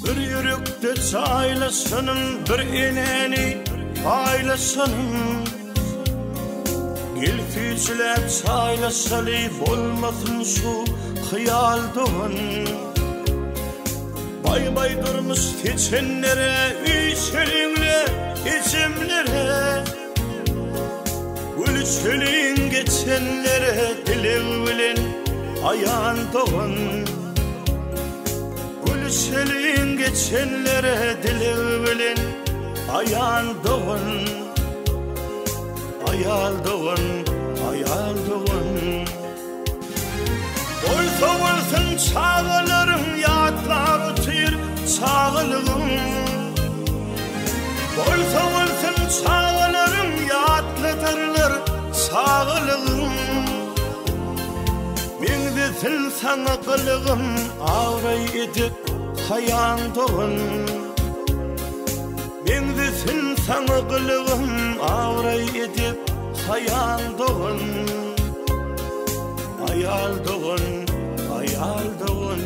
Bir ýürekde jaýlaşanym, bir enäni paýlaşanym. Gel süýjüläp çaýlaşaly, bolmasyn şu hyýal dogan. Baý-baý durmuş seçenlere, üýşeliň-le ejemlere. Gülüşeliň geçenlere, dileg bilen aýan dogan. Gülüşeliň geçenlere, dileg bilen aýan dogan. Aýal dogan, aýal dogan. Bolsa bolsun çagalaryň ýatlap otyr çagalygyn. Bolsa bolsun çagalaryň ýatladarlar çagalygyn. Meňzesin saňa gylygym abraý edip haýaň dogan. Meňzesin saňa gylygym abraý edip haýaň dogan. Aýal dogan, aýal dogan.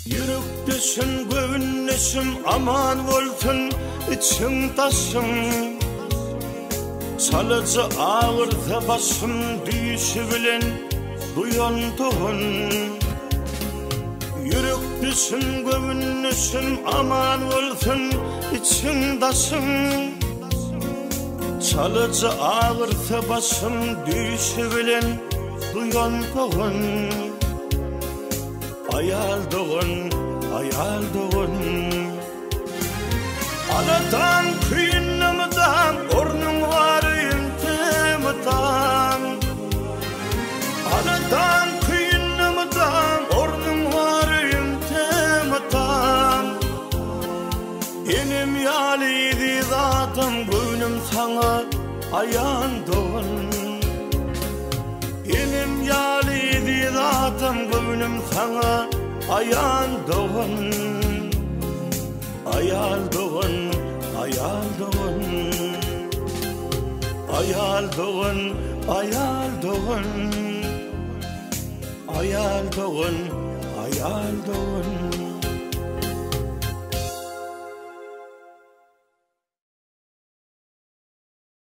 Ýürekdeşim, göwündeşim aman bolsun içiň daşyň. Çalaja agyrsa başym düýşi bilen duýan dogan. Ýürekdeşim, göwündeşim aman bolsun içiň daşyň. Çalaja agyrsa başym düýşi bilen duýan dogan. Aýal dogan, aýal dogan. Aladaň küýünde mydam, ornuň bar öýümde mydam. Aladaň küýünde mydam, ornuň bar öýümde mydam. Enem ýaly eziz adam, göwnüm saňa aýan dogan. Enem ýaly eziz atam göwnüm saňa aýan dogan. Aýal dogan, aýal dogan. Aýal dogan, aýal dogan. Aýal dogan, aýal dogan.